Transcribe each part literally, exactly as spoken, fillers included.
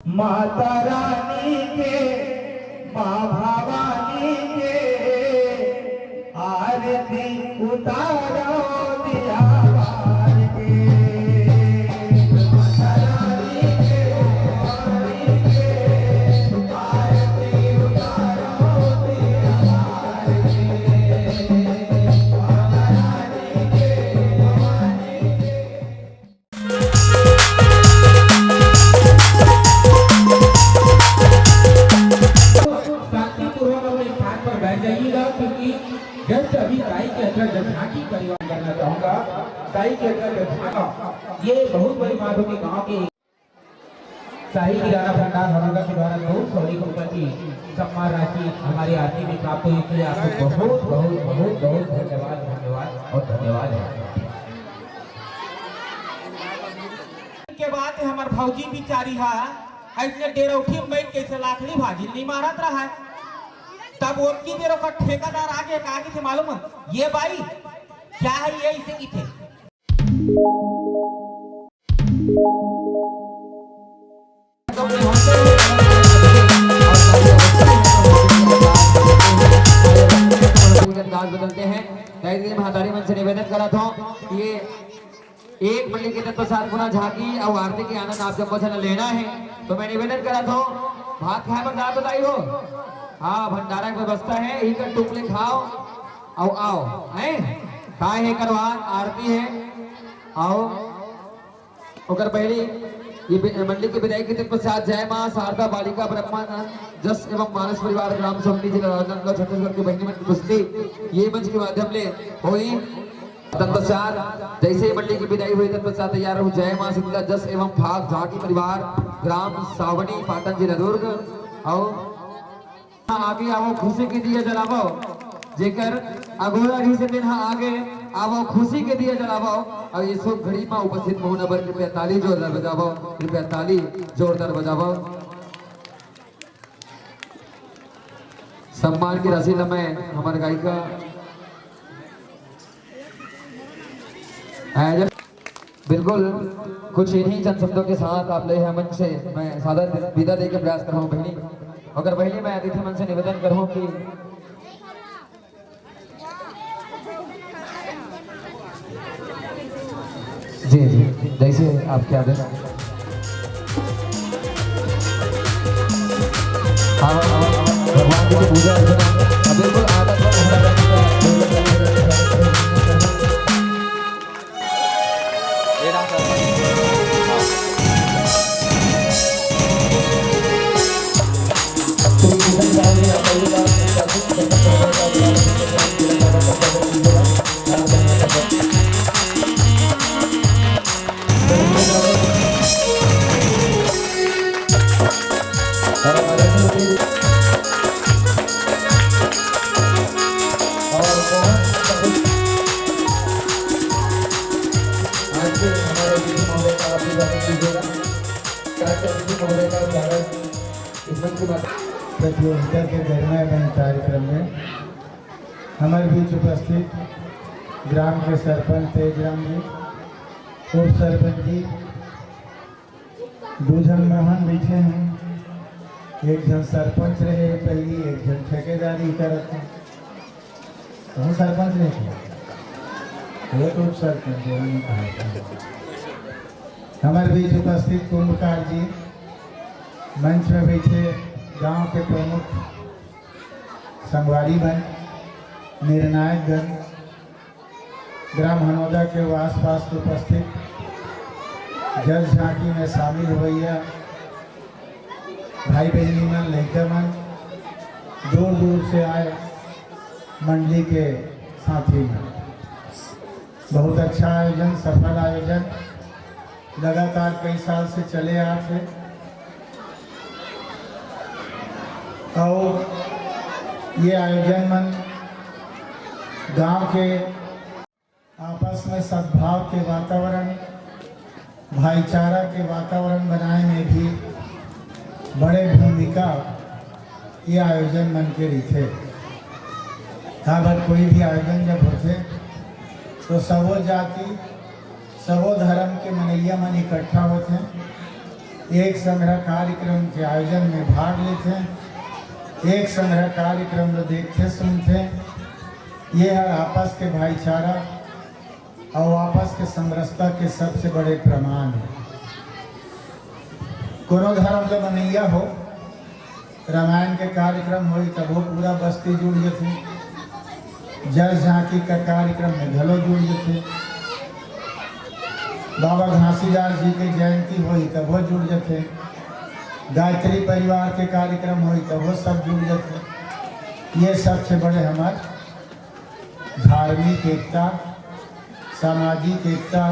माता रानी के, माँ भवानी के आरती उतारो दिया बार के। माता रानी के, भवानी के आरती उतारो दिया बार के। माता रानी के, भवानी के शांतिपूर्वक अपने स्थान पर बैठ जाइएगा, क्योंकि just अभी दाई के अंदर जब झांकी परिवार करना चाहूंगा, दाई के अंदर जब झांका, ये बहुत बड़ी बात होगी गांव के। शाही किराना भंडार हरौदा के द्वारा दो सौ एक रुपए की सम्मान राशि हमारी आरती में प्राप्त हुई, इसलिए आपको बहुत, बहुत, बहुत, बहुत धन्यवाद, धन्यवाद और धन्यवाद है। के बात है, हमर भौजी बिचारी हा, अइसने डेरौठी में बैठ के ऐसे लाखड़ी भाजी नहीं मारत रहा है। तब ओतकी देर ओकर ठेकेदार आगे का कहिथे मालूम है? ये बाई, क्या है ये इसे कहिथे? अंदाज बदलते हैं। दाई दीदी महतारी मन से निवेदन करत हूँ कि ये एक मंडली के तत्पश्चात पुनः झांकी अउ आरती के आनंद आप जम्मो झन लेना है, तो मैं निवेदन करत हूँ, भात खाए बर जात बताई हो। हाँ, भंडारा के व्यवस्था है, इही कर टुकले खाओ अउ आओ, हैं? काय है करवा आरती है, आओ। ओकर पहले ये बि-, मंडली के विदाई के तत्पश्चात जय माँ शारदा बालिका ब्रह्मानंद जस एवं मानस परिवार ग्राम सोमनी जिला राजनांदगांव छत्तीसगढ़ के बहिनी मन की उपस्थिति ये मंच के माध्यम ले होई। तत्पश्चात जैसे ही मंडली की विदाई हुई, तत्पश्चात तैयार रहू जय माँ शीतला जस एवं भाग झांकी परिवार ग्राम सावनी पाटन जिला दुर्ग। अउ आगे आवो, खुशी के दिया जलावो, जेकर अगोरा रही से दिन हा आगे आवो, खुशी के दिया जलावो। अउ ये शुभ घड़ी में उपस्थित महुना बर कृपया ताली जोरदार बजावो, कृपया ताली जोरदार बजावो। सम्मान की राशि ल मैं हमर गायिका आयोजक, बिल्कुल, कुछ इन्हीं चंद शब्दों के साथ आप ले मंच से मैं सादर विदा दे के प्रयास कर रहा हूँ बहनी। अगर पहले मैं अतिथि मन से निवेदन कर रहा हूँ कि जी, जी, जैसे आपके आदेश। हाँ, हाँ, हाँ, हाँ, भगवान की पूजा अर्चना, हाँ, बिल्कुल, आदत में आज के हमारे अतिथि महोदय का अभिवादन कीजिएगा। आज के अतिथि महोदय का स्वागत इस मंच के माध्यम प्रतियोगिता के गरिमामय कार्यक्रम में हमारे बीच उपस्थित ग्राम के सरपंच तेजराम जी, उप सरपंच जी, दू झन मोहन बैठे हैं, एक झन सरपंच रहे पहली, एक झन ठेकेदारी करत है। वो सरपंच नहीं थे, वो तो उप सरपंच है, उन्होंने कहा था। हमारे बीच उपस्थित कुंभकार जी, मंच में बैठे गांव के प्रमुख संगवारी मन, निर्णायक गण, ग्राम हनौदा के व आसपास के उपस्थित जस झांकी में शामिल होवइया भाई बहिनी मन, लइका मन, दूर दूर से आए मंडली के साथी मन, बहुत अच्छा आयोजन, सफल आयोजन, लगातार कई साल से चले आत हे। अउ ये आयोजन मन गांव के आपस में सद्भाव के वातावरण, भाईचारा के वातावरण बनाए में भी बड़े भूमिका ये आयोजन मन के रहिथे। काबर कोई भी आयोजन जब होथे, तो सबो जाति, सबो धर्म के मनइया मन इकट्ठा होथे। एक संघरा कार्यक्रम के आयोजन में भाग लेथे, एक संघरा कार्यक्रम ल देखथे सुनथे। ये हर आपस के भाईचारा अउ आपस के समरसता के सबसे बड़े प्रमाण हे। कोनो धर्म के मनैया हो, रामायण के कार्यक्रम होई तभो पूरा बस्ती जुड़ जथे। जस झांकी का कार्यक्रम में घलो जुड़ जथे। बाबा घासीदास जी के जयंती होई तभो जुड़ जथे। गायत्री परिवार के कार्यक्रम होई तभो सब जुड़ जथे। ये सबसे बड़े हमर धार्मिक एकता, सामाजिक एकता,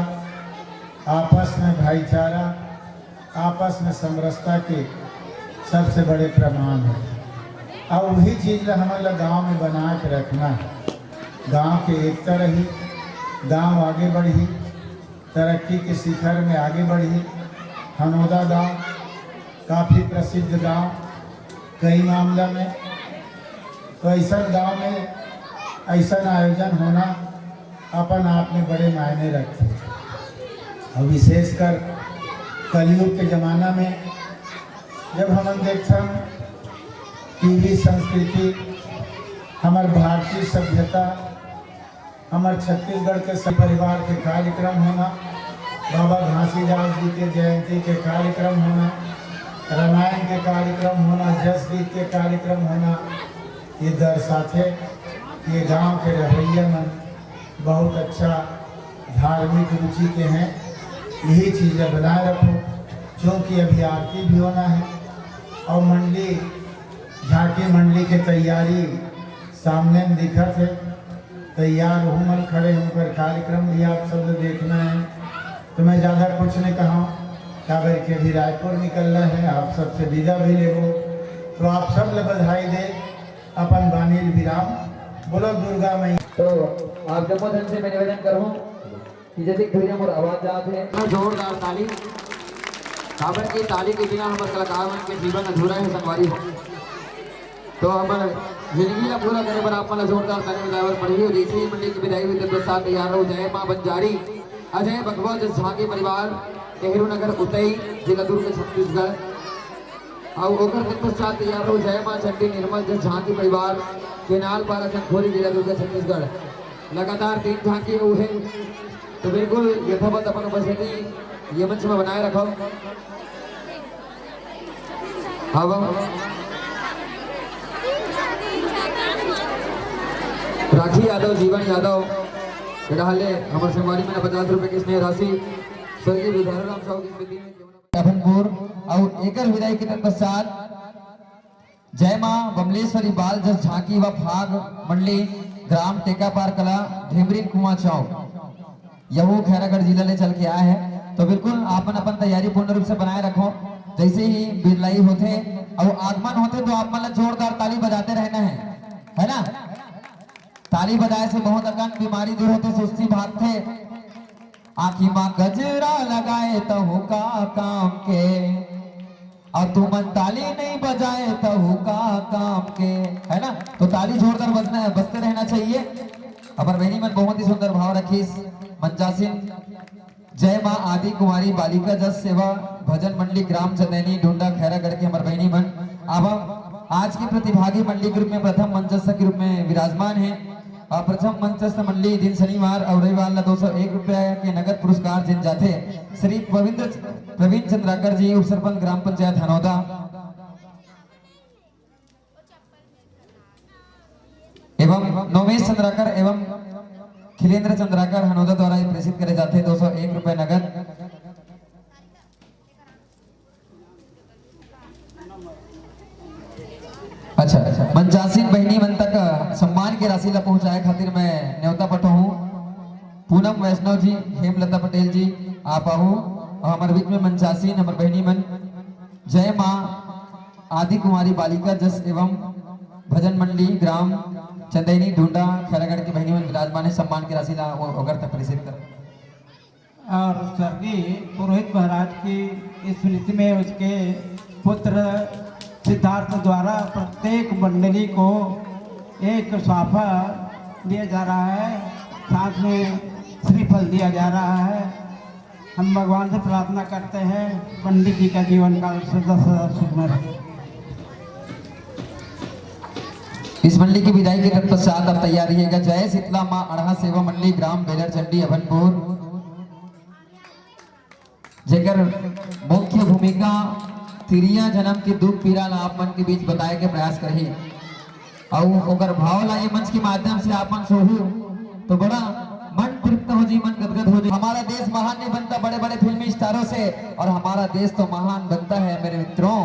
आपस में भाईचारा, आपस में समरसता के सबसे बड़े प्रमाण हे। अउ वही चीज ला हमन ला गांव में बना के रखना हे। गांव के एकता रही, गांव आगे बढ़ही, तरक्की के शिखर में आगे बढ़ही। हनोदा गांव काफी प्रसिद्ध गांव कई मामला में, तो ऐसन गांव में ऐसन आयोजन होना अपन आप में बड़े मायने रखथे। अउ विशेषकर कलयुग के जमाना में जब हमन देखथन टीवी संस्कृति, हमर भारतीय सभ्यता, हमर छत्तीसगढ़ के सब परिवार के कार्यक्रम होना, बाबा घासीदास जी के जयंती के कार्यक्रम होना, रामायण के कार्यक्रम होना, जस गीत के कार्यक्रम होना, ये दर्शाथे कि ये गांव के रहवैया मन बहुत अच्छा धार्मिक रुचि के हैं। यही चीज ला बनाए रखो, क्योंकि अभी आरती भी होना हे अउ मंडली, झांकी मंडली के तैयारी सामने में दिखत हे। तैयार हूँ मन खड़े होकर कार्यक्रम भी आप सब ला देखना हे, तो मैं ज्यादा कुछ नहीं कहा, काबर कि अभी रायपुर निकलना हे, आप सबसे विदा भी लेबो। तो आप सब ला बधाई दे, अपन बानी ल विराम। बोलो दुर्गा मैया। तो आप जम्मो झन से मैं निवेदन करहूँ कि जतिक धुरिया मोर आवाज जात हे। इतना जोरदार ताली, काबर कि ताली के बिना हमर कलाकार मन के जीवन अधूरा हे संगवारी हो। तो हमर जिंदगी ला पूरा करे बर आप मन ला जोरदार ताली बजाए बर पड़ही। और जैसे ही मंडली की विदाई होही, तब साथ तैयार रहो। जय माँ बंजारी, अजय बघवा, जस झांकी परिवार, नेहरू नगर, उतई, जिला दुर्ग, छत्तीसगढ़। अउ ओकर तत्पश्चात तैयार रहो जय माँ चंडी निर्मल, जस झांकी परिवार, केनाल पारा, चंदखोरी, जिला दुर्ग, छत्तीसगढ़। लगातार तीन झांकी अउ हे, तो बिल्कुल यथावत अपन उपस्थिति ये मंच में बनाए रखो। अब राखी यादव, जीवन यादव, ये डाले हमर संगवारी मन पचास रुपए के स्नेह राशि स्वर्गीय बुधारू राम साहू की स्मृति में। अभनपुर अउ एकर विदाई के तत्पश्चात जय माँ बमलेश्वरी बाल जस झांकी व फाग मंडली, ग्राम टेकापार कला, ढेमरीन कुआं चौक, यहू खैरागढ़ जिला ले चल के आए हैं। तो बिल्कुल आप मन अपन तैयारी पूर्ण रूप से बनाए रखो। जैसे ही बिरलाई होथे अउ आगमन होथे तो आप मन ला जोरदार ताली बजाते रहना हे, है ना? ताली बजाए से बहुत अकन बीमारी दूर होथे, सुस्ती भागथे। आँखी मा गजरा लगाए तहु का काम के, अउ तुमन ताली नहीं बजाए तहु का काम के, है ना? तो ताली जोरदार बजना हे, बजते रहना चाहिए। हमर बहिनी मन बहुत ही सुंदर भाव रखिस। मंचासीन जय माँ आदि कुमारी बालिका जस सेवा भजन मंडली ग्राम चंदैनी ढूंढा खैरागढ़ के हमर बहिनी मन। अब आज के प्रतिभागी मंडली के रूप में प्रथम मंचस्थ के रूप में विराजमान हे। अउ प्रथम मंचस्थ मंडली दिन शनिवार अउ रविवार ला दो सौ एक रुपया के नगद पुरस्कार जेन जाथे श्री पवित्र, प्रवीण चंद्राकर जी, उपसरपंच ग्राम पंचायत हनौदा, एवं नोमेश चंद्राकर एवं खिलेंद्र चंद्राकर हनौदा द्वारा ये प्रेषित करे जाथे दो सौ एक रुपए नगद। अच्छा, अच्छा, मंचासीन बहिनी मन तक सम्मान के राशि ला पहुंचाए खातिर मैं न्योता पठोहूं। पूनम वैष्णव जी, हेमलता पटेल जी, आप आहू अउ हमर बीच में मंचासीन हमर बहिनी मन जय माँ आदि कुमारी बालिका जस एवं भजन मंडली ग्राम चंदैनी ढूंढा खैरागढ़ के बहिनी मन विराजमान हे। सम्मान के राशि ला ओ-, ओकर तक प्रेषित कर। और स्वर्गीय पुरोहित महाराज की स्मृति में उसके पुत्र सिद्धार्थ द्वारा प्रत्येक मंडली को एक साफा दिया जा रहा है, साथ में श्रीफल दिया जा रहा है। हम भगवान से प्रार्थना करते हैं, पंडित जी का जीवन काल सदा सदा सुखमय रहे। इस मंडली की विदाई के तत्पश्चात आप तैयार रहिएगा। जय शीतला माँ अड़हा सेवा मंडली, ग्राम बेलरचंडी, अभनपुर, जेकर मुख्य भूमिका तिरिया जन्म के दुख पीड़ा ला आप मन के बीच बताए के प्रयास करही। अउ ओकर भाव ला ये मंच के माध्यम से आप मन सुनहू तो बड़ा मन तृप्त हो जी, मन गदगद हो जी। हमारा देश महान नहीं बनता बड़े बड़े फिल्मी स्टारों से, और हमारा देश तो महान बनता है मेरे मित्रों,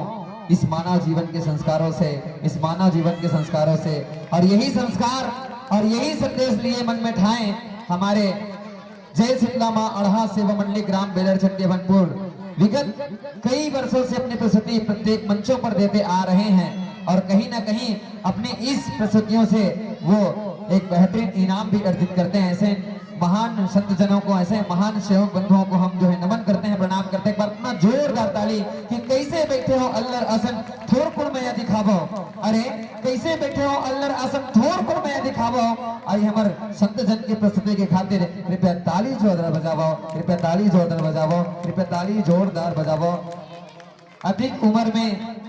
इस मानव जीवन के संस्कारों से, इस मानव जीवन के संस्कारों से। और यही संस्कार और यही संदेश लिए मन में ठाए हमारे जय शीतला माँ अड़हा सेवा मंडली, ग्राम बेलरचंडी, अभनपुर विगत कई वर्षों से अपनी प्रस्तुति प्रत्येक मंचों पर देते आ रहे हैं और कहीं ना कहीं अपनी इस प्रस्तुतियों से वो एक बेहतरीन इनाम भी अर्जित करते हैं। ऐसे महान संत जनों को, ऐसे महान सेवक बंधुओं को हम जो है नमन करते हैं, प्रणाम करते हैं। एक बार इतना जोरदार ताली कि कइसे बइठे हो अल्लर असन थोरकुन मया दिखावव। अरे, कइसे बइठे हो अल्लर असन थोरकुन मया दिखावव। अउ हमर संत जन के प्रस्तुति के खातिर कृपया ताली जोरदार बजावव, कृपया ताली जोरदार बजावव, कृपया ताली जोरदार बजावव। अधिक उमर में,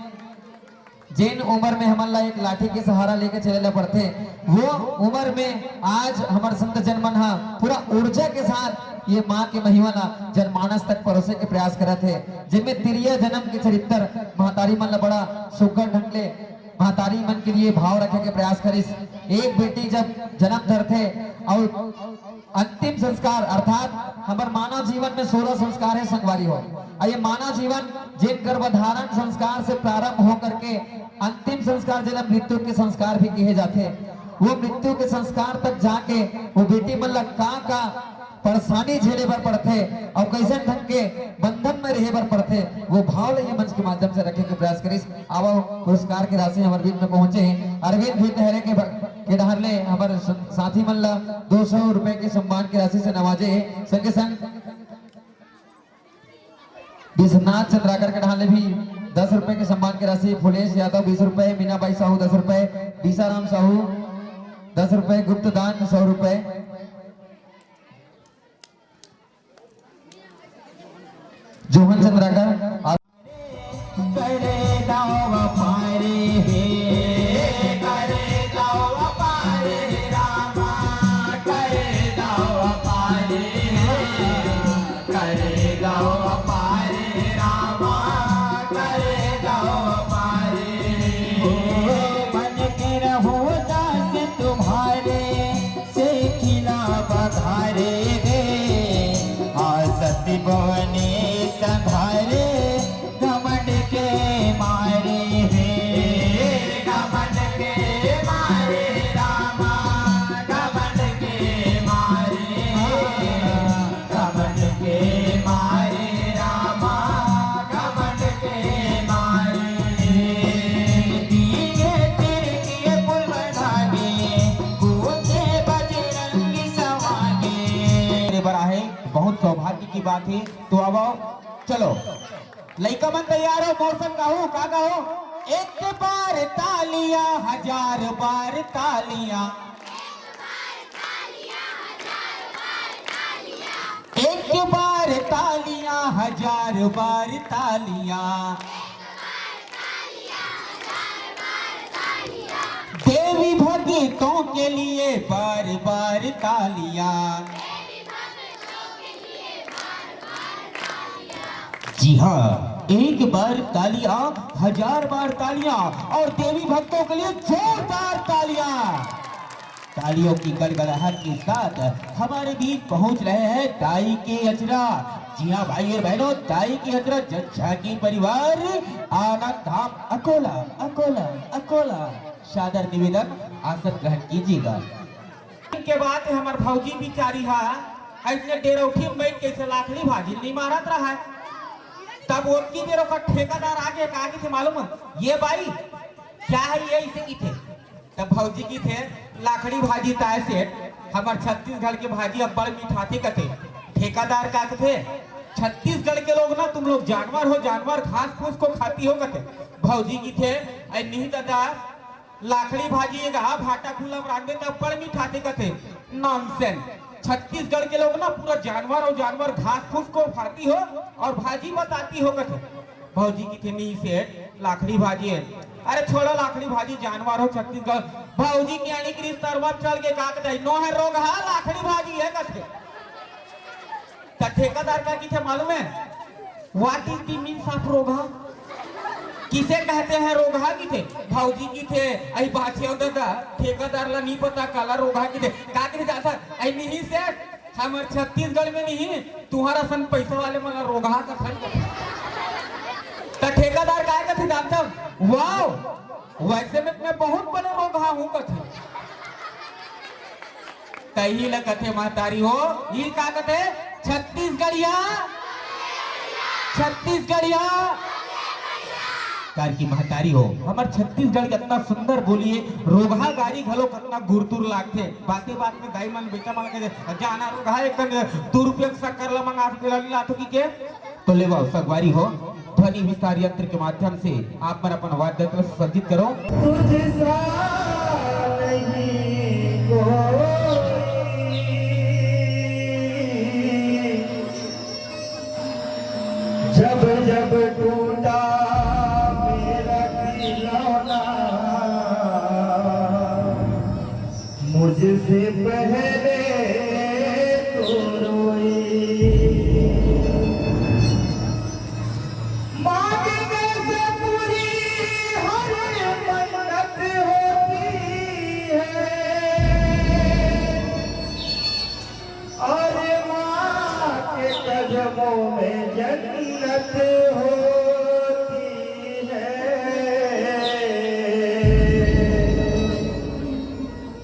जेन उमर में हमन ला एक लाठी के सहारा लेके चले ला पड़थे, वो उमर में आज हमर संत जन मन ह पूरा ऊर्जा के साथ ये माँ के महिमा ला जनमानस तक परोसे के प्रयास करत हे, जेमे तिरिया जन्म के चरित्र महतारी मन ला बड़ा सुघर ढंग ले महतारी मन के लिए भाव रखे के प्रयास करिस। एक बेटी जब जन्म धरथे अउ अंतिम संस्कार अर्थात हमर मानव जीवन में सोलह संस्कार हे संगवारी हो। अउ ये मानव जीवन जेन गर्भधारण संस्कार से प्रारंभ हो करके अंतिम संस्कार जेला मृत्यु के संस्कार भी कहे जाथे, वो मृत्यु के संस्कार तक जाके वो बेटी मन ला का का परेशानी झेले बर पड़थे अउ कइसन ढंग के बंधन में रहे बर पड़थे, वो भाव ल ये मंच के माध्यम से रखे के प्रयास करिस। आवव, पुरस्कार के राशि हमर बीच में पहुंचे हे। अरविंद भी तहरे के ब-, के डहर ले हमर स-, साथी मन ला दो सौ रुपए के सम्मान के राशि से नवाजे हे। संगे संग विश्वनाथ चंद्राकर के डहर ले भी दस रुपए के सम्मान के राशि, फुलेश यादव बीस रुपए, मीनाबाई साहू दस रुपए, बीसाराम साहू दस रुपए, गुप्त दान सौ रुपए। जोहन चंद्राकर, आप करे दाव पारे हे, करे दाव पारे रामा, करे दाव पारे हे, करे दाव पारे रामा, करे दाव पारे हे। बन के रहो दास तुम्हारे, से खिला बघारे गे, आसत बने संघारे, घमंड के मारे हे। घमंड के मारे रामा, घमंड के मारे हे। घमंड के मारे रामा, घमंड के मारे। दीने तेरे किए कुल बधाने, कूदे बजरंगी सवाने। मेरे बर आहे, बहुत सौभाग्य की बात है। तो अब आओ, चलो, लइका मन तैयार हो, मोर संग गाहू, का गाहू? एक बार तालियां, हजार बार तालियां। एक बार तालियां, हजार बार तालियां। देवी भक्तों के लिए बार बार तालियां। जी हाँ, एक बार तालियां, हजार बार तालियां और देवी भक्तों के लिए जोरदार तालियां। तालियों की गड़गड़ाहट के साथ हमारे बीच पहुंच रहे हैं दाई के अचरा। जी हाँ भाई और बहनों, दाई के अचरा जनझांकी परिवार, आनंद धाम अकोला, अकोला, अकोला। सादर निवेदन, आसन ग्रहण कीजिएगा। के बाद हमर भौजी बिचारी हा अइसने डेरौठी में बैठ के अइसे लाखड़ी भाजी नी मारत रहा। तब ओतकी बेर ओकर ठेकादार आगे का कथे मालूम हे, "ये बाई, क्या है ये?" अइसे कथे। तब भौजी कथे, "लाखड़ी भाजी ताय सेठ, हमर छत्तीसगढ़ के भाजी अब्बड़ मीठाथे," कथे। ठेकादार का कथे, "छत्तीसगढ़ के लोग ना, तुम लोग जानवर हो, जानवर, घास फूस को खाती हो," कथे। भौजी कथे, "अरे नहीं दादा, लाखड़ी भाजी एक हा भाटा खुला में रांधे त अब्बड़ मीठाथे," कथे। Nonsense। छत्तीसगढ़ के लोग ना पूरा जानवर अउ जानवर घास फूस को खाती हो अउ भाजी बताती हो कथे। भौजी किथे, "नहीं सेठ, लाखड़ी भाजी हे।" "अरे छोड़ो लाखड़ी भाजी, जानवर हो छत्तीसगढ़।" भौजी के आनी क्रिस तरवा चढ़ के का कथे, "नो हे रोगहा, लाखड़ी भाजी हे" कथे। त ठेकेदार का किथे मालूम हे? "What is the means of रोगहा?" किसे कहते हैं रोगहा किथे? भौजी किथे, "अई बाछियो दादा, ठेकेदार ला नहीं पता काला रोगहा किथे।" का किथे जाता, "अई नहीं सेठ, हमर छत्तीसगढ़ में नहीं, तुम्हारा सन पैसा वाले मन ला रोगहा कथन।" त ठेकेदार काय कथे जानथव? "वाओ, वैसे में मैं बहुत बड़े रोगहा हूँ" कथे। तही ल कथे महतारी हो, ई का कथे? छत्तीसगढ़िया, छत्तीसगढ़िया। कार की महतारी हो, हमर छत्तीसगढ़ के इतना सुंदर बोली हे, रोगहा गारी घलो कतना गुरतुर लागथे। बाते बात में दाई मन बेटा मन के, "जाना रोगहा, एक कन दू रुपया के शक्कर ला मंगा के पिला ला तो की के?" तो लेवा संगवारी हो, ध्वनि विस्तार यंत्र के माध्यम से आप मन अपन वाद्य यंत्र सुसज्जित करो। तुझसा नहीं कोई, जब जब टूटा मेरा खिलौना, मुझसे पहले तो रोई। मांगने से पूरी हर मन्नत होती है, और माँ के कदमों में जन्नत होती है।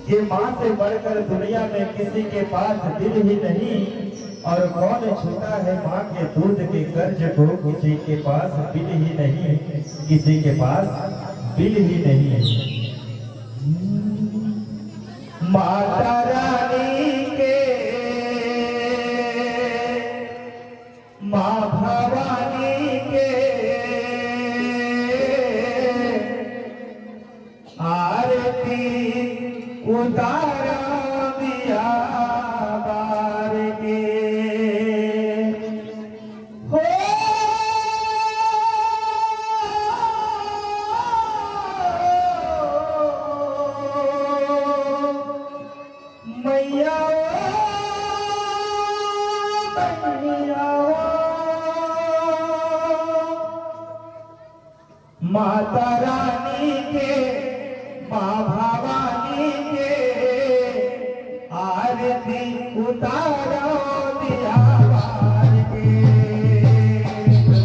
कि माँ से बढ़कर दुनिया में किसी के पास दिल ही नहीं, और कौन छूता है माँ के दूध के कर्ज को, किसी के पास बिल ही नहीं, किसी के पास बिल ही नहीं। माता रानी के, माँ भवानी के, आरती उतारा दिया बार के। हो मैया, मैया। माता रानी के, माँ भवानी के, आरती उतारो दिया बार के।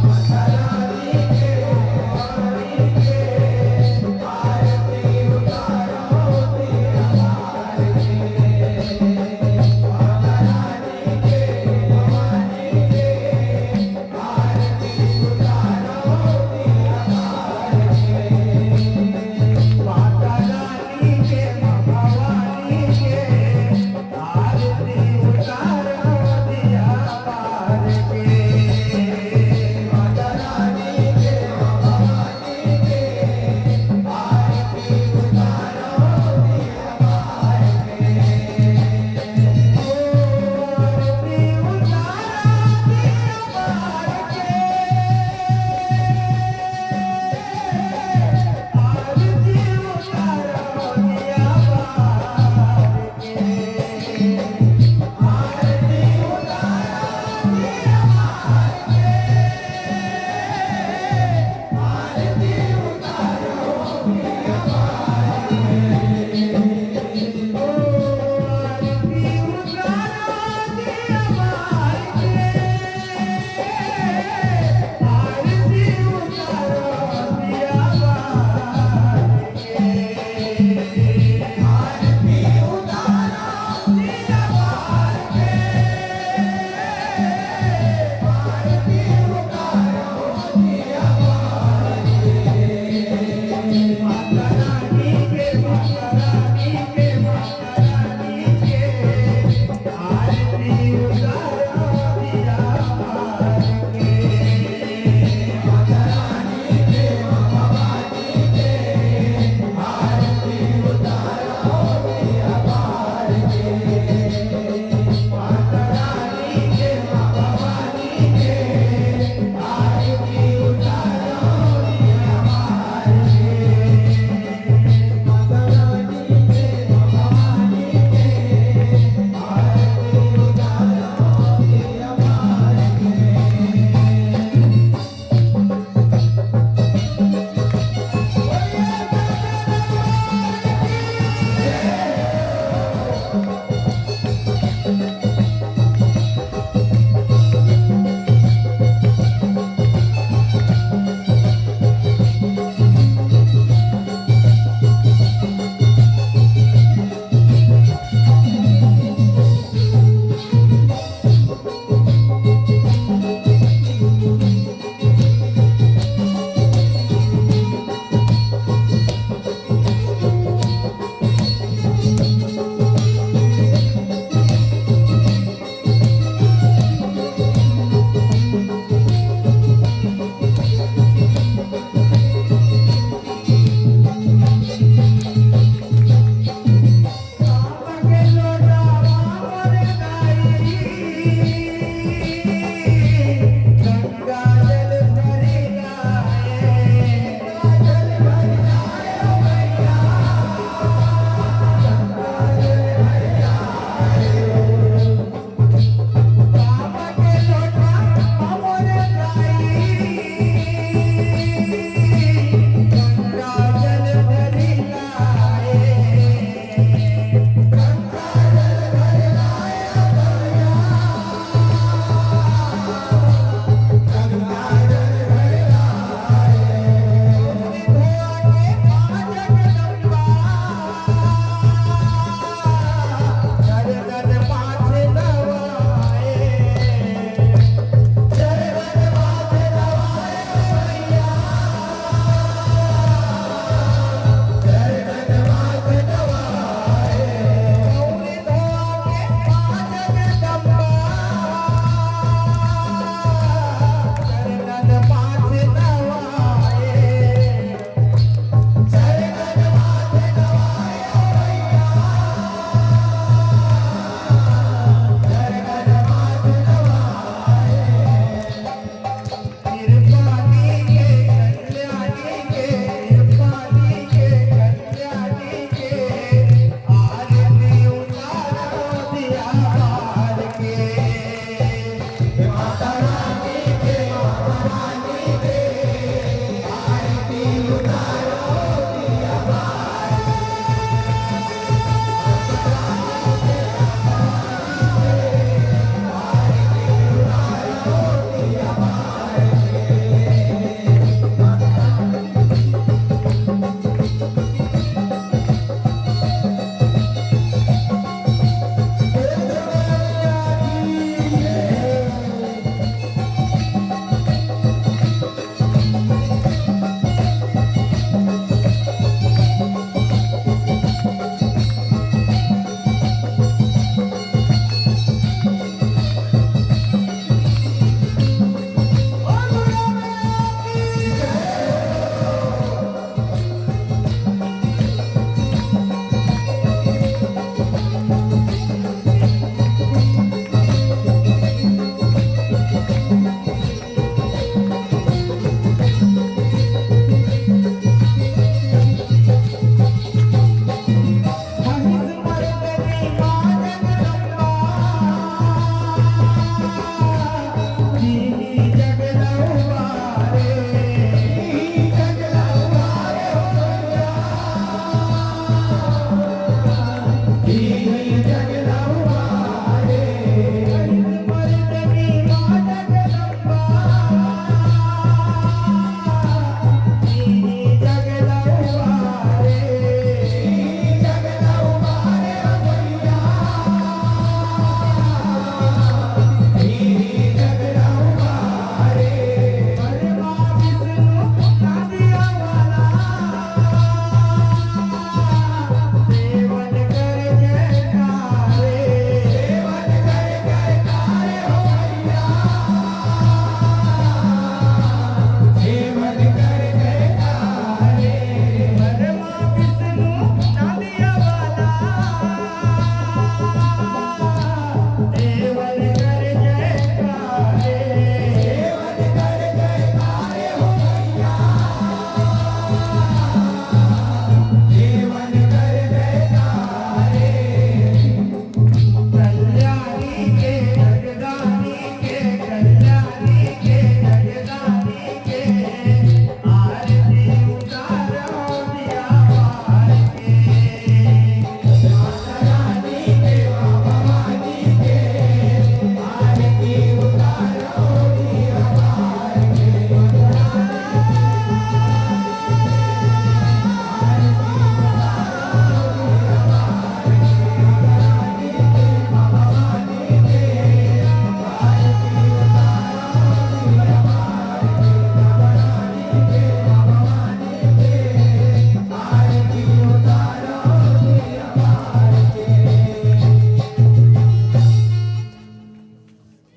माता रानी के, भवानी के, आरती उतारो दिया बार के। माता रानी के, भवानी के,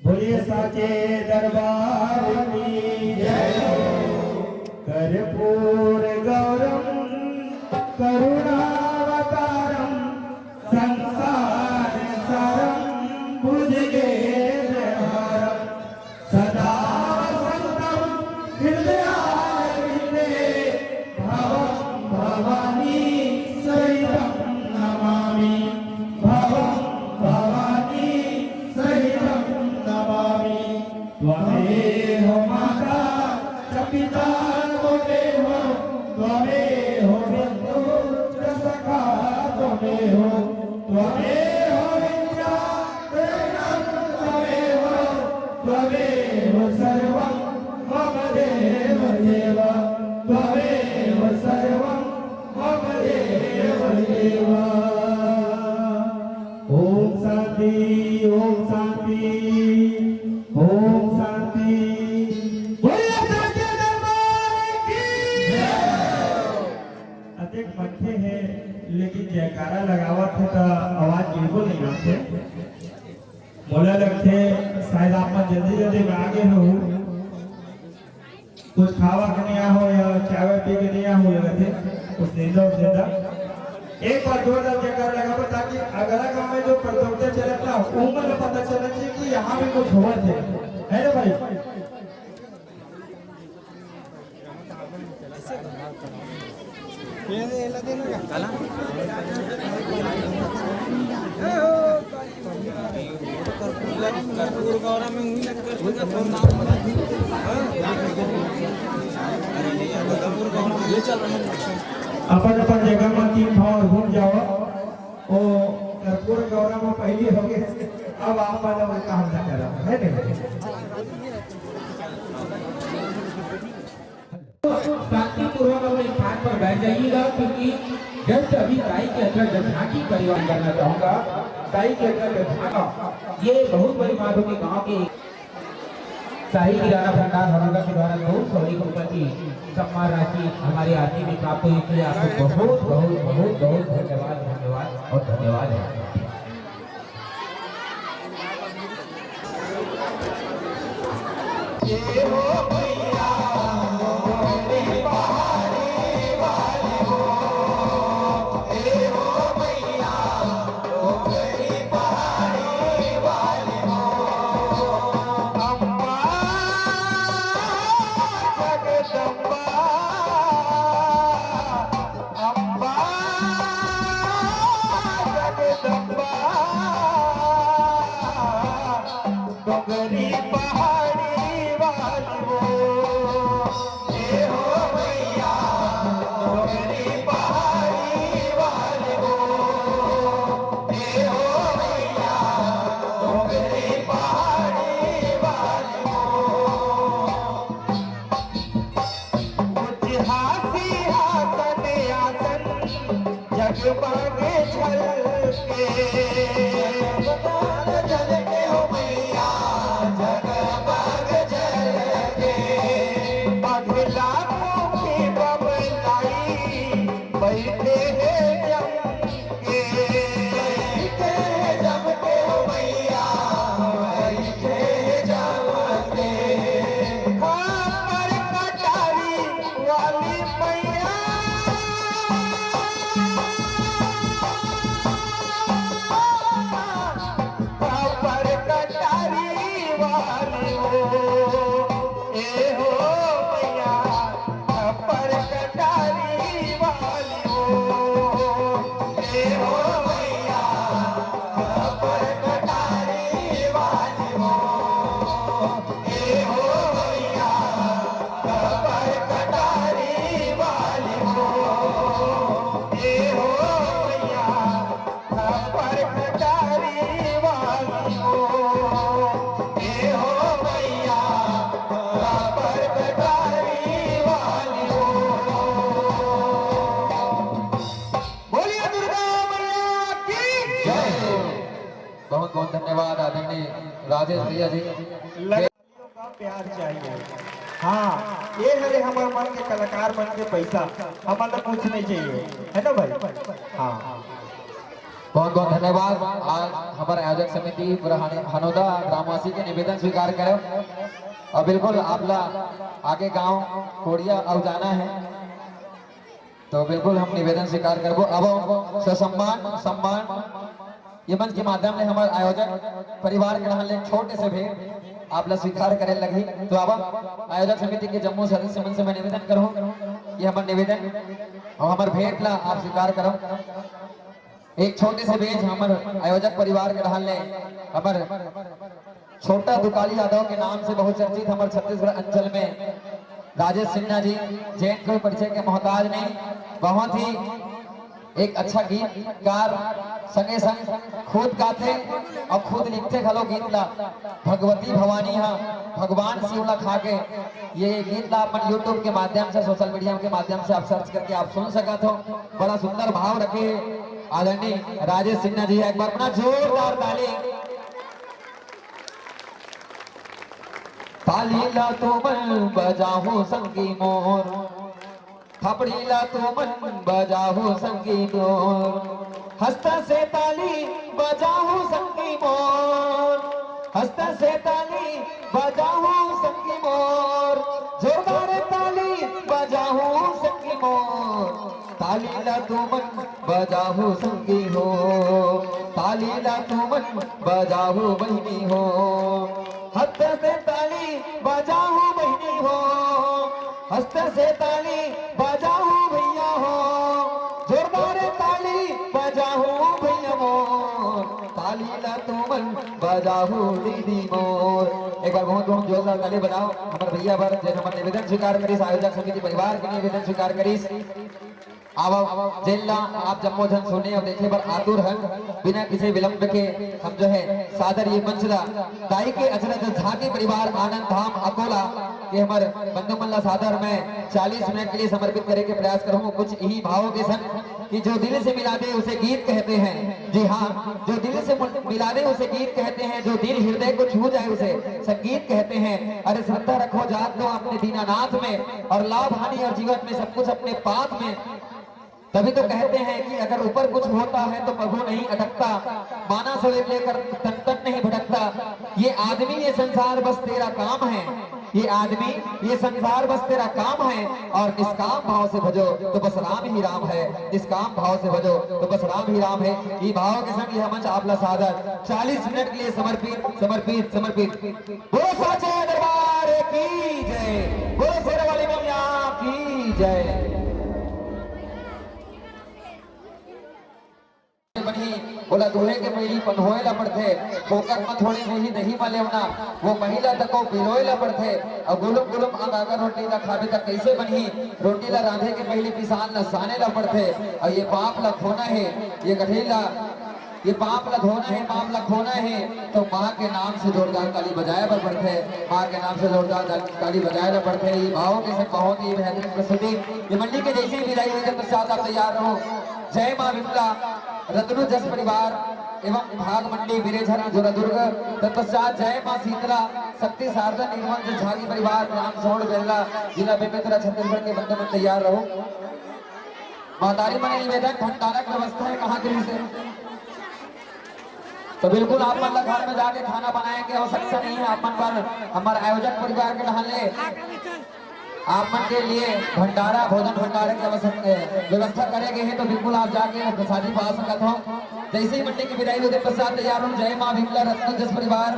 बोलिए साचे दरबार की जय। कर्पूर गौरम करुणावतारम संसार सारम भुजगेन्द्रहारम सदा वसंतम हृदयारविंदे भवं भवानी सहितं नमामि। भवं भवानी सहितं नमामि। त्वमेव माता च पिता त्वमेव, त्वमेव बन्धु च सखा त्वमेव, त्वमेव विद्या त्वमेव, त्वमेव सर्वं मम देव देव, त्वमेव सर्वं मम देव देव। ओम शांति, ओम शांति, ओम शांति। बोलिए सच्चे दरबार की। अतेक मनखे हे, लेकिन जयकारा लगावत हे त आवाज बिल्कुल नहीं आथे। मोला लगथे शायद आप मन जल्दी जल्दी में आ गे हो, कुछ खावा के नहीं आहो या चाय पी के नहीं आहो, लगथे कुछ निंदा उंदा। एक बार जोरदार जयकारा लगाबो, ताकि अगला गांव में जो प्रतियोगिता चलत ना, उमन ला पता चलना चाहिए कि यहाँ भी कुछ होवत हे, है ना भाई? ये, ये ला देना का? अपन अपन जगह म तीन भाव घूम जाओ। ओ कर्पूर गौरम म पहिली हो गे, अब आप मन ओला काम ना करव, है नहीं? शांतिपूर्वक अपने स्थान पर बैठ जाइएगा, क्योंकि जस्ट अभी दाई के अंदर जब झांकी परिवार करना चाहूंगा, दाई के अंदर जब झांका, ये बहुत बड़ी बात होगी। गांव के शाही किराना भंडार हरौदा के द्वारा दो सौ एक रुपए की सम्मान राशि हमारे आदमी में प्राप्त हुई, इसलिए आपको बहुत बहुत बहुत बहुत धन्यवाद, धन्यवाद और धन्यवाद है। अम्बा जगदम्बा, डोंगरी पहाड़ी वाली वो, ए हो भैया, डोंगरी पहाड़ी वाली वो, ए हो भैया, डोंगरी पहाड़ी वाली वो। उजहा सिंहासन आसन जगमग झलके। जगमग झलके हो मैया, जगमग झलके। अघला मुखी बबलाई बैठे हे जम ए हो मैया, खप्पर कटारी वाली हो, ए हो मैया, खप्पर कटारी वाली हो, ए हो मैया, खप्पर कटारी वाली हो, ए हो मैया, खप्पर कटारी वाली हो, ए हो मैया, खप्पर कटारी वाली हो। बोलिए दुर्गा मैया की जय। बहुत बहुत धन्यवाद आदरणीय राजेश भैया जी। का प्यार चाहिए। हाँ, ये हरे हमर मन के कलाकार मन के पैसा, हमन ला कुछ नहीं चाहिए, है ना भाई? हाँ। बहुत बहुत धन्यवाद। आज हमर आयोजक समिति पूरा हन-, हनौदा ग्रामवासी के निवेदन स्वीकार करे। और बिल्कुल आप ला आगे गांव कोड़िया अउ जाना है। तो बिल्कुल हम निवेदन स्वीकार करबो। अब ससम्मान, सम्मान, ये मंच के माध्यम ले हमर आयोजक परिवार के डहान ले छोटे से भेंट आप ला स्वीकार करे लगही। तो अब आयोजक समिति के जम्मो सदस्य मन से मैं निवेदन करूँ कि हमर निवेदन और हमर भेंट ला आप स्वीकार करो। एक छोटे से भेंट हमर आयोजक परिवार के डहान ले हमर छोटा दुकाली यादव के नाम से बहुत चर्चित हमर छत्तीसगढ़ अंचल में राजेश सिन्हा जी, जेन कोई परिचय के मोहताज नहीं, बहुत ही एक अच्छा गीतकार, संगे संग खुद गाथे और खुद लिखथे घलो गीत ला। भगवती भवानी हा भगवान शिव ला खा के ये गीत ला अपन YouTube के माध्यम से, सोशल मीडिया के माध्यम से आप सर्च करके आप सुन सकत हो। बड़ा सुंदर भाव रखे आदरणीय राजेश सिन्हा जी। एक बार अपना जोरदार ताली। ताली ला तुमन बजाहू संगी मोर, थपड़ी ला तुमन बजाहू संगी मोर, हस्त से ताली बजाहू संगी मोर, हस्त से ताली बजाहू संगी मोर, जोरदार ताली बजाहू संगी मोर। ताली ला तुमन बजाहू संगी हो, ताली ला तुमन बजाहू बहिनी हो। हस्त से ताली बजाहू बहिनी हो, हस्त से ताली बजाहू भैया हो, जोरदार ताली बजाहू भैया हो। ताली ला तुम बाबू दीदी मोर, एक बार बहुत बहुत जोरदार ताली बजाओ हमर भैया बर, जेन हमर निवेदन स्वीकार करिस, आयोजक समिति परिवार के निवेदन स्वीकार करिस। अब, अब जेन ला आप जम्मो झन सुने और देखे बर आतुर हन, बिना किसी विलंब के हम जो है सादर ये मंच ला दाई के अचरज झांकी परिवार आनंद धाम अकोला के हमर बंधु मन ला सादर मैं चालीस मिनट के लिए समर्पित करे के प्रयास करूँ। कुछ इही भावों के संग कि जो दिल से मिला दे उसे गीत कहते हैं। जी हाँ, जो दिल से मुल-, मिला दे उसे गीत कहते हैं, जो दिल हृदय को छू जाए उसे संगीत कहते हैं। अरे श्रद्धा रखो जान दो अपने दीनानाथ में, और लाभ हानि और जीवन में सब कुछ अपने पाथ में। तभी तो कहते हैं कि अगर ऊपर कुछ होता है तो प्रभु नहीं अटकता, माना सवेर लेकर तन तन नहीं भटकता। ये आदमी, ये संसार बस तेरा काम है, ये आदमी, ये संसार बस तेरा काम है, और निष्काम भाव से भजो तो बस राम ही राम है, निष्काम भाव से भजो तो बस राम ही राम है। ये भाव के संग ये मंच आपला सादर चालीस मिनट के लिए समर्पित, समर्पित, समर्पित। बोलो साचे दरबार की जय, बोलो शेर वाली मैया की जय। बनही, ओला दूहे के पहिली पन्होए ला पड़थे, फोकट म थोड़ी होही दही म लेवना, वो महिला तको पिलोए ला पड़थे, अउ गुलुम गुलुम अंगाकर रोटी ला खाबे त कइसे बनही? रोटी ला रांधे के पहिली पिसान ला साने ला पड़थे, अउ ये पाप ला खोना हे, ये गठरी ला, ये पाप ला धोना हे, पाप ला खोना हे, तो माँ के नाम से जोरदार ताली बजाए बर पड़थे, माँ के नाम से जोरदार ताली बजाए ला पड़थे। ये भाव के संग बहुत ही बेहतरीन प्रस्तुति। ये मंडी के जैसे ही विदाई होही, तब पश्चात आप तैयार रहो। जय माँ विमला, रतनु जस परिवार एवं भाग मंडी, बिरेझर, जोरा दुर्ग। तत्पश्चात जय माँ शीतला, शक्ति शारदा, निर्मल जस झागी परिवार, ग्राम सोंड बेरला, जिला बेमेतरा, छत्तीसगढ़ के बंधु मन तैयार रहो। महतारी मन निवेदन, भंडारा के व्यवस्था हे कहाँ करिस हे? तो बिल्कुल आप मन ला घर में जाके खाना बनाए के आवश्यकता नहीं है। आप मन बर हमर आयोजक परिवार के डहान ले आप मन के लिए भंडारा, भोजन भंडारे के आवश्यक-, ए, व्यवस्था करे गए हे, तो बिल्कुल आप जाके प्रसादी पा सकत हो। जैसे ही मंडी की विदाई होते पश्चात तैयार हो, जय माँ विमला रत्न जस परिवार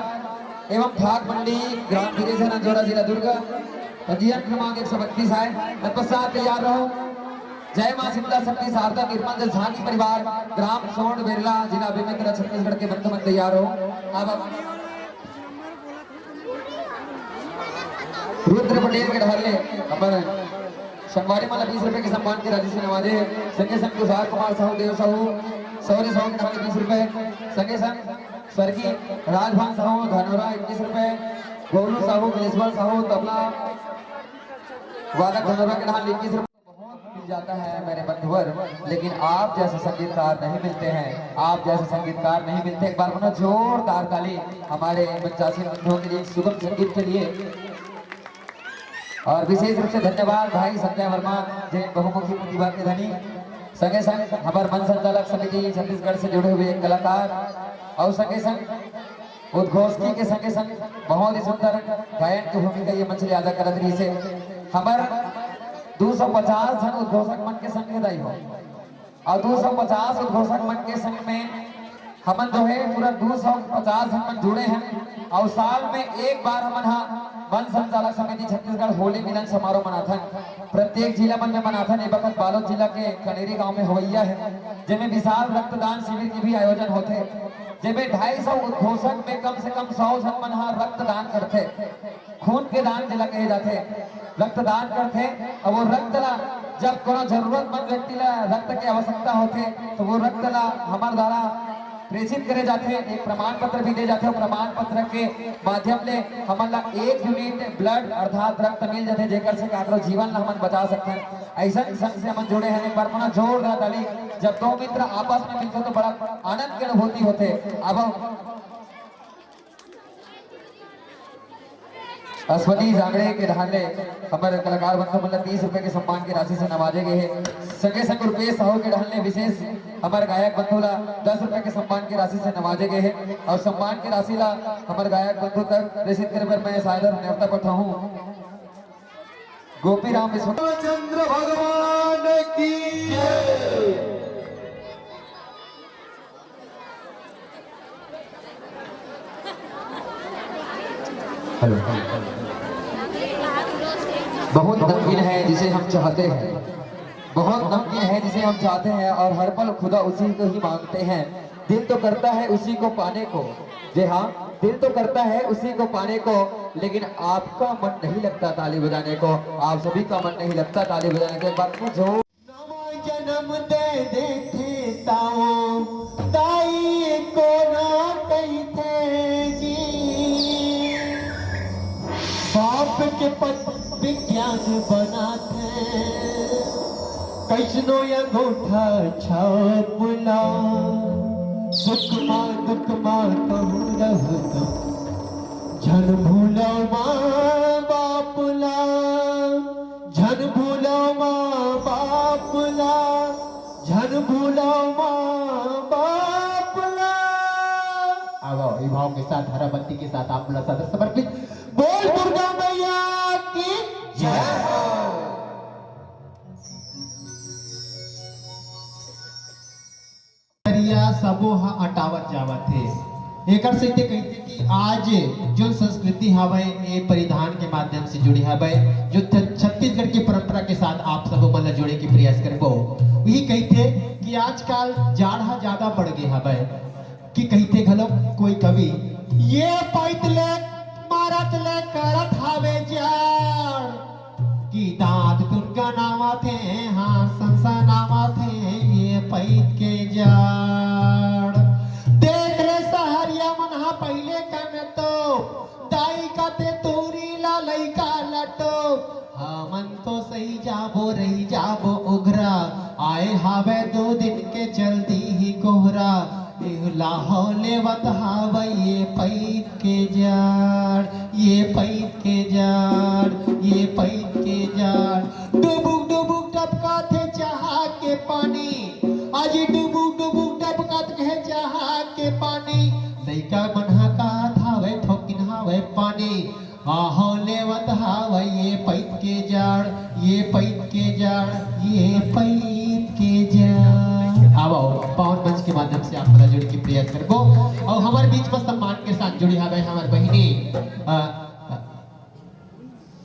एवं भाग मंडी, ग्राम गिरिजन, अंजोरा, जिला दुर्ग, पंजीयन क्रमांक एक सौ बत्तीस आए, तत्पश्चात तैयार रहो। जय माँ शीतला शक्ति शारदा निर्मल जस झांकी परिवार, ग्राम सोंड बेरला, जिला बेमेतरा, छत्तीसगढ़ के बंधु मन तैयार हो। अब, अब रुद्र पटेल के डहान ले अपन संगवारी मन ला बीस रुपए के सम्मान के राशि से नवाजे। संगे संग तुषार कुमार साहू, देव साहू, शौर्य साहू के डहान ले बीस रुपए। संगे संग स्वर्गीय राजभान साहू, धनोरा, इक्कीस रुपए। गोलू साहू, बिलेश्वर साहू, तबला वादक, धनोरा के डहान ले इक्कीस रुपए। बहुत मिल जाता है मेरे बंधुवर, लेकिन आप जैसे संगीतकार नहीं मिलते हैं, आप जैसे संगीतकार नहीं मिलते। एक बार पुनः जोरदार ताली हमारे मंचासीन बंधुओं के लिए, सुगम संगीत के लिए। और विशेष रूप से धन्यवाद भाई संजय वर्मा, जे बहुमुखी प्रतिभा के धनी, संगे संग हमार मंच संचालक समिति छत्तीसगढ़ से जुड़े हुए कलाकार, और संगे संग उद्घोषकी के संगे संग बहुत ही सुंदर गायन की भूमिका ये मंच ले अदा करत रहिस हे। हमर दू सौ पचास झन उद्घोषक मन के संग हे दाई हो, और दू सौ पचास उद्घोषक मन के संग में हमन जो है पूरा दू सौ पचास झन मन जुड़े हन, और साल में एक बार हमन हा मंच संचालक समिति छत्तीसगढ़ होली मिलन समारोह मनाथन। प्रत्येक जिला मन में मनाथन। ए बखत बालोद जिला के कनेरी गांव में होवइया हे, जेमे विशाल रक्तदान शिविर के भी आयोजन होथे, जेमे ढाई सौ उद्घोषक में कम से कम सौ झन मन हा रक्तदान करथे। खून के दान जेला कहे जाथे, रक्तदान करथे। अब वो रक्त ला, जब कोनो जरूरतमंद व्यक्ति ला रक्त के आवश्यकता होथे, तो वो रक्त ला हमर द्वारा प्रेषित करे जाथे। एक प्रमाण पत्र भी दे जाथे, वो प्रमाण पत्र के माध्यम ले हमन ला एक यूनिट ब्लड अर्थात रक्त मिल जाथे, जेकर से काकरो जीवन ला हमन बचा सकथन। ऐसन संघ से हमन जुड़े हन। एक बार पुनः जोरदार ताली। जब दो मित्र आपस में मिलथे तो बड़ा आनंद के अनुभूति होथे। अब अश्वनी जांगड़े के डहान ले हमर कलाकार बंधु मन ला तीस रुपए के सम्मान के राशि से नवाजे गए हे। संगे संग रुपेश साहू के डहान ले विशेष हमर गायक बंधु ला दस रुपए के सम्मान के राशि से नवाजे गए हे, और सम्मान के राशि ला हमर गायक बंधु तक प्रेषित करे बर मैं सादर नेवता पठाहूँ। गोपी राम विश्व चंद्र भगवान की जय। हेलो। बहुत नमकीन है जिसे हम चाहते हैं, बहुत नमकीन है जिसे हम चाहते हैं, और हर पल खुदा उसी को ही मांगते हैं। दिल तो करता है उसी को पाने को। जी हाँ, दिल तो करता है उसी को पाने को, लेकिन आपका मन नहीं लगता ताली बजाने को। आप सभी का मन नहीं लगता ताली बजाने को। एक बार फिर जोर। नवा जन्म दे देथे ताओ, दाई को ना कहिथे जी। बाप के पद विज्ञान बनाथे, कइसनो अंगूठा छाप ला। सुख मा दुख मा कहूँ रह तुम, झन भूलो माँ बाप ला, झन भूलो माँ बाप ला, झन भूलो माँ बाप ला। आवो, ई भाव के साथ, हरा बत्ती के साथ आप मन ला सादर समर्पित। बोल दुर्गा मैया की जय हो। करिया सबो ह अटावत जावत हे। एकर सेती कहिथे कि आज जो संस्कृति हवय, ये परिधान के माध्यम से जुड़े हवय, जो छ-, छत्तीसगढ़ की परंपरा के साथ आप सबो मन ला जोड़े के प्रयास करबो। वही कहिथे कि आजकल जाड़ ह ज्यादा बढ़ गे हवय, कि कहिथे घलो कोई कवि, ये पइत ले मारत ले करत हावे जाड़, कि दांत तुन गनावत हे, हाँ, सनसनावत हे, ये पइत के जाड़। देख ले सहरिया मन हा पहिले कन तो, दाई कथे टूरी ला लइका लटो, हमन तो सही जाबो, रही जाबो उघरा, आए हावे दो दिन के चल दीही कोहरा। इहला हो लेवत हावय ये पइत के जाड़, ये पइत के जाड़, ये पइत के जाड़। डुबुक डुबुक टपकत हे चहा के पानी, अजी डुबुक डुबुक टपकत हे चहा के पानी। लइका मन ह कहत हावय थोकिन हावय पानी। आहो लेवत हावय ये पइत के जाड़, ये पइत के जाड़, ये पइत के जाड़। आवो, पावन मंच के माध्यम से आप मन ला जोड़े के प्रयास करबो। अउ हमर बीच में सम्मान के साथ जुड़े हावय हमर बहिनी, अ, अ,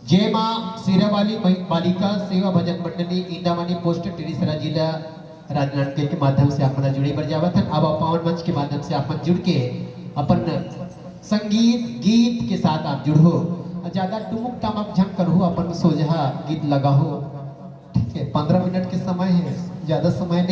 जय माँ शेरावाली महि-, बालिका सेवा भजन मंडली, इंदामनी पोस्ट, टेरीसरा जिला, राजनांदगांव के माध्यम से आप मन ला जुड़े बर जावत हन। अब पावन मंच के माध्यम से आप मन जुड़ के अपन संगीत गीत के साथ आप जुड़हू। ज्यादा टुमुक टामक झन करहू, अपन सोझा गीत लगाहू। ठीक है, पंद्रह मिनट के समय है, ज्यादा समय नहीं।